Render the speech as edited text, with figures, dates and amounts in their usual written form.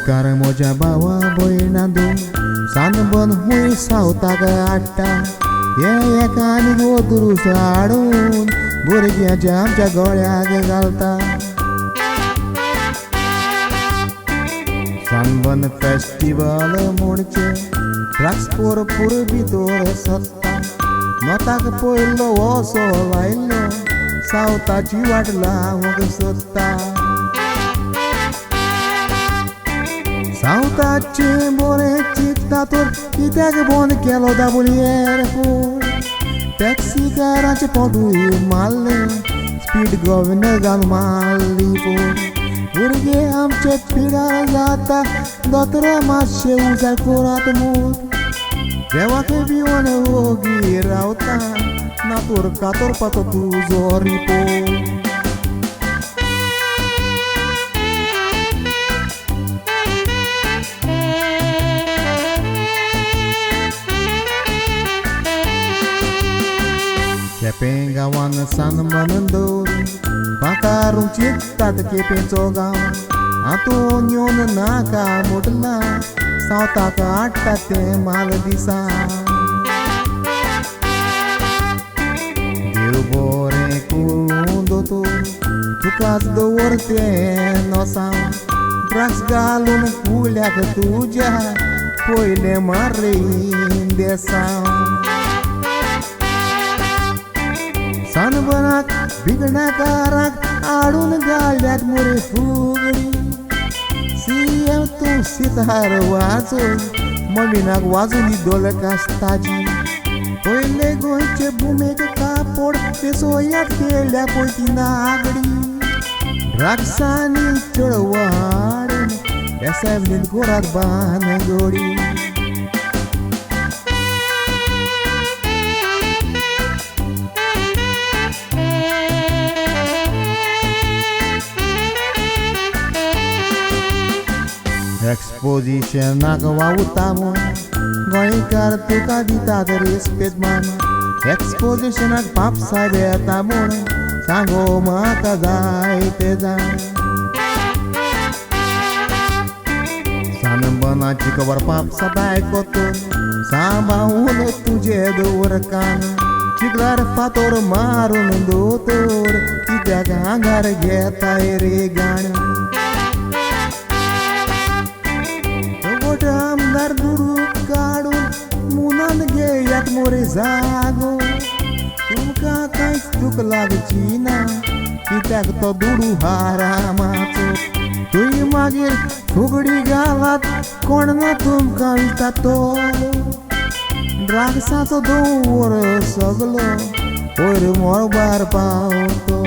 नमस्कार म्हज्या भावा भयणांदो, सानबन हुंय सावताक हाडटा हे एका आनी गोदरूस हाडून भुरग्यांच्या आमच्या गळ्याक घालता. सनबर्न फेस्टिवल म्हणचे ड्रग्स भरपूर भितर सरता, नोताक पयलो असो लायलो सावताची वाट लावंक सोदता. सावताचें बरें चिंतता तर कित्याक बंद केलो दाबोळी एअरपोर्ट, टॅक्सीकारांचें पोटूय मारलें स्पीड गव्हर्नर घालून मारली फोड. भुरगे आमचे पिडार जाता दोतोरा मातशें उजार करात म्हूण, देवाक भिवन ओगी रावता ना तर कातरपाचो तुजो रिपोर्ट. केपें गांवान सनबर्न दवरून पाकारून चिंततात केपेंचो गांव, हातून येवन नाका म्हटलां सावताक हाडटा तें माल दिसा. देव बरें करूं दोतोर तुकाच दवर तें नोसांव, ड्रग्स घालून कुल्याक तुज्या पयलें मारलें इंदेसांव. सनबर्नाक बिगणाकाराक हाडून घाल्यात मोरे फुगडी, सीएम तूं सितार वाजय ममीनाक वाजून दी कास्ताजी. पयले गोंयचे भुमेक कापड पेसोयात केल्या पळय ती नागडी, ड्रग्सांनी चळवळ हाडून एसेंब्लींत करात बानगडी. एक्सपोजिशनाक वावुता म्हूण गोंयकार तुका दितात रेस्पेद मान, एक्सपोजिशनाक बापसायब येता म्हूण सांगो म्हाका जाय तें जाण. सनबर्नाची खबर पापसाब आयकतो सांबाळून तुजे दवर कान, चिखलार फातोर मारून दोतोर कित्याक आंगार घेताय रे गाण. आमदार दुडू काडून मुनान घेयात मोरे जागो, तुमकां कांयच दूख लागची ना कित्याक तो दुडू हारामाचो. तुंय मागीर फुगडी घालात कोण ना तुमकां विता तो, ड्रग्साचो दवर सगलो वयर मळबार पावतो.